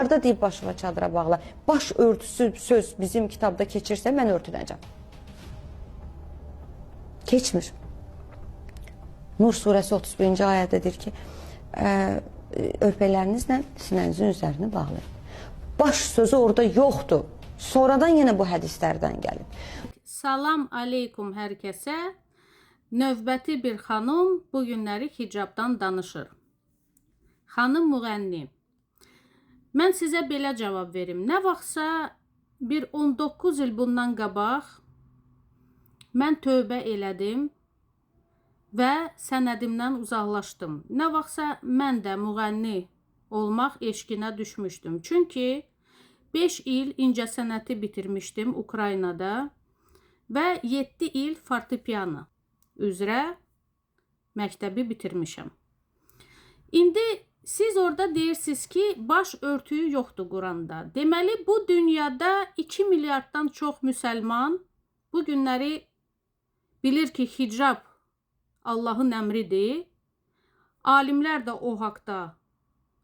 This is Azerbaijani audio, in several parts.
Harda deyib başına çadıra bağla. Baş örtüsü söz bizim kitabda keçirsə mən örtünəcəm. Keçmir. Nur surəsi 31-ci ayədə deyir ki, örpəklərinizlə sinənizin üzərini bağlayın. Baş sözü orada yoxdur. Sonradan yenə bu hədislərdən gəlib. Salam aleykum hər kəsə. Növbəti bir xanım bu günləri hicabdan danışır. Xanım müğənni. Mən sizə belə cavab verim. Nə vaxtsa bir 19 il bundan qabaq mən tövbə elədim və sənədimdən uzaqlaşdım. Nə vaxtsa mən də müğənni olmaq eşqinə düşmüşdüm. Çünki 5 il incəsənəti bitirmişdim Ukraynada və 7 il fortepiano üzrə məktəbi bitirmişəm. İndi siz orada deyirsiniz ki, baş örtüyü yoxdur Quranda. Deməli bu dünyada 2 milyarddan çox müsəlman bu günləri bilir ki, hicab Allahın əmridir. Alimlər də o haqda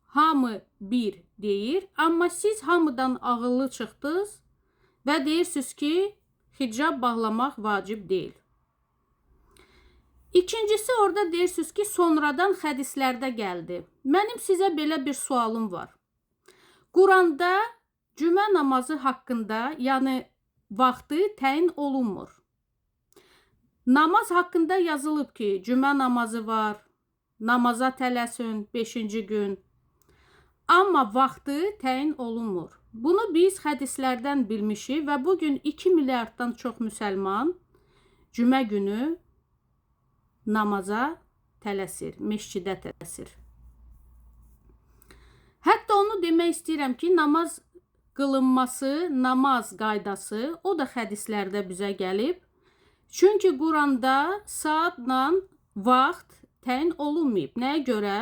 hamı bir deyir, amma siz hamıdan ağıllı çıxdınız və deyirsiniz ki, hicab bağlamaq vacib deyil. İkincisi orada deyirsiniz ki, sonradan hədislərdə gəldi. Mənim sizə belə bir sualım var. Quranda cümə namazı haqqında, yəni vaxtı təyin olunmur. Namaz haqqında yazılıb ki, cümə namazı var, namaza tələsin 5-ci gün. Amma vaxtı təyin olunmur. Bunu biz hədislərdən bilmişik və bu gün 2 milyarddan çox müsəlman cümə günü namaza tələsir, məscidə tələsir. Hətta onu demək istəyirəm ki, namaz qılınması, namaz qaydası, o da hədislərdə bizə gəlib. Çünki Quranda saatla vaxt təyin olunmayıb. Nəyə görə?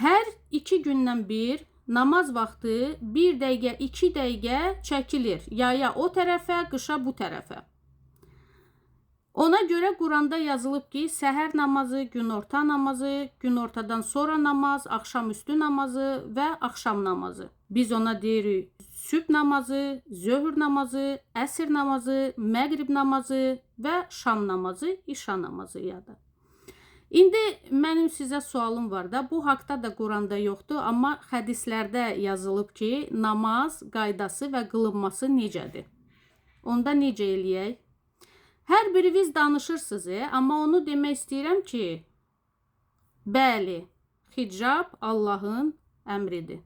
Hər 2 gündən bir namaz vaxtı 1 dəqiqə, 2 dəqiqə çəkilir. Yaya o tərəfə, qışa bu tərəfə. Ona görə Quranda yazılıb ki, səhər namazı, günorta namazı, günortadan sonra namaz, axşamüstü namazı və axşam namazı. Biz ona deyirik sübh namazı, zöhr namazı, əsr namazı, məğrib namazı və şam namazı, işa namazı ya da. İndi mənim sizə sualım var da, bu haqda da Quranda yoxdur, amma hədislərdə yazılıb ki, namaz qaydası və qılınması necədir? Onda necə eləyək? Hər biriniz danışırsınız, amma onu demək istəyirəm ki, bəli, hicab Allahın əmridir.